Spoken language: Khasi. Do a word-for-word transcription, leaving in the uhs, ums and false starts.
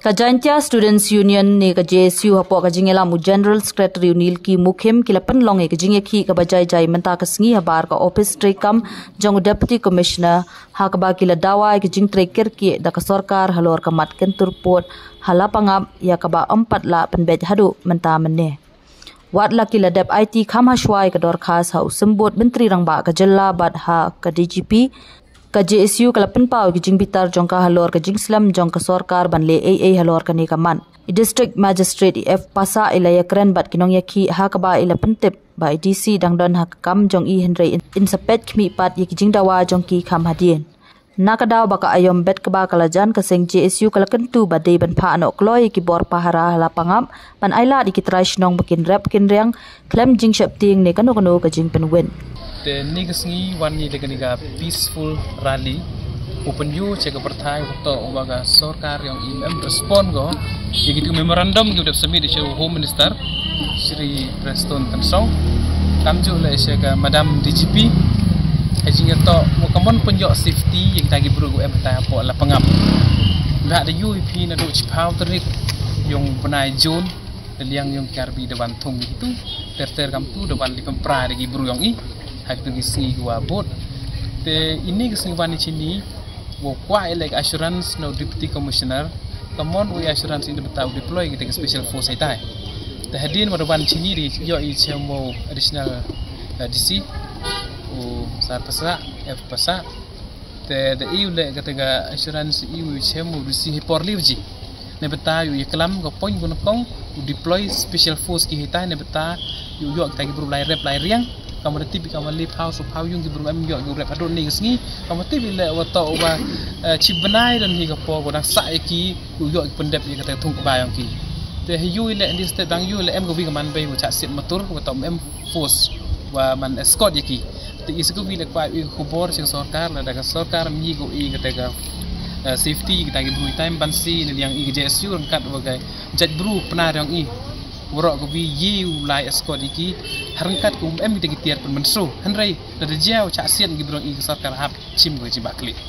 Ka Jaintia Students Union ne ka J S U hapoh ka jingïalam u General Secretary u Nilki Mukhim ki la pynlong ïa ka jingïakhih kaba jai jai mynta ka sngi habar ka ophis treikam jong u Deputy Commissioner, ha kaba ki la dawa ïa ka jingtrei kyrkieh da ka sorkar halor ka mat kyntur pud ha Lapangap ïa kaba ym pat lah pynbeit haduh mynta mynne. Wat la ki la dep aiti kham hashwa ïa ka dorkhas ha u symbud Myntri Rangbah ka jylla bad ha ka D G P, ka J S U ka la pynpaw ïa ka jingbitar jong ka halor ka jingslem jong ka sorkar ban leh ei ei halor kane ka mat. I District Magistrate i F Passah i la ïakren bad ki nongïakhih ha kaba i la pyntip ba i D C dang don ha ka kam jong i, hynrei in, in sa peit khmih pat ïa ki jingdawa jong ki kham hadien. Na ka daw ba ka aïom bet kaba ka la jan, ka seng J S U ka la kyntu ba dei ban phah noh kloi ïa ki bor pahara ha Lapangap ban ailad ïa ki trai shnong ba kin rep kin riang khlem jingsheptieng ne kano kano ka jingpynwit. Te ni ka sngi wan ni da kane ka peaceful rally u pynïoh sha ka pyrthai, u to ba ka sorkar jong i em respond ko ïa ki tu memorandum ki u dep submit sha u Home Minister Shri Prestone Tynsong, kamjooh leh sha ka Madam D G P. Ha jingïatoh mo ka mon pynïoh safety ïa kita ki briew u em kita hapoh Lapangap. Ba da ïoh ïa phi naduh shiphew tarik jong u bnai June, da liang jong Karbi da wan thung ïa ki tu. Ter ter kam tu da wan li pynpra da ki briew jong i ha ki tu ki sngi ki wa bud. Te ini ki sngi wan i chini wow kwah ïa leh ka assurance na u Deputy Commissioner, ka mon u ïa assurance ïa bynta u deploy kita ki special force ïa tai. Te hadien wa da wan chini da ïoh i chem u Additional, eh, D C u Sar Passah, F Passah. Te da i u leh kata ka assurance i u chem u D C hi por liu ji. Ne bynta u ïa klam ka point ku na kong u deploy special force ki hitai, ne bynta u ïoh kita ki briew lai rep lai riang. Ka mut tip ka mut liphaw, sophaw yung ki briew em ïoh ki rep hadien ni ka sngi. Ka mut tip leh wa to wa, eh, chi bnai don hi ka por ko dang sah ïa ki, u ïoh ki pyndep ïa kata thung kba jong ki. Te hi ïoh leh ni step dang ïoh leh em ka wi ka man bei wa chah siat matur wa to em force wa man escort ïa ki. Te i sa ka wi leh kwah i khubor sha sorkar, lada ka sorkar mi ko i kata ka, eh, safety kita ki briew time ban si ne liang i ka J S U ryngkat wa ka jait briew pynah jong i. Waroh ka wi i u lai escort ïa ki, ha ryngkat ka um em kita ki tiar pynmynsaw. Hynrei lada jia u chah siat ki briew i ka sorkar hap chim ko chi ba klik.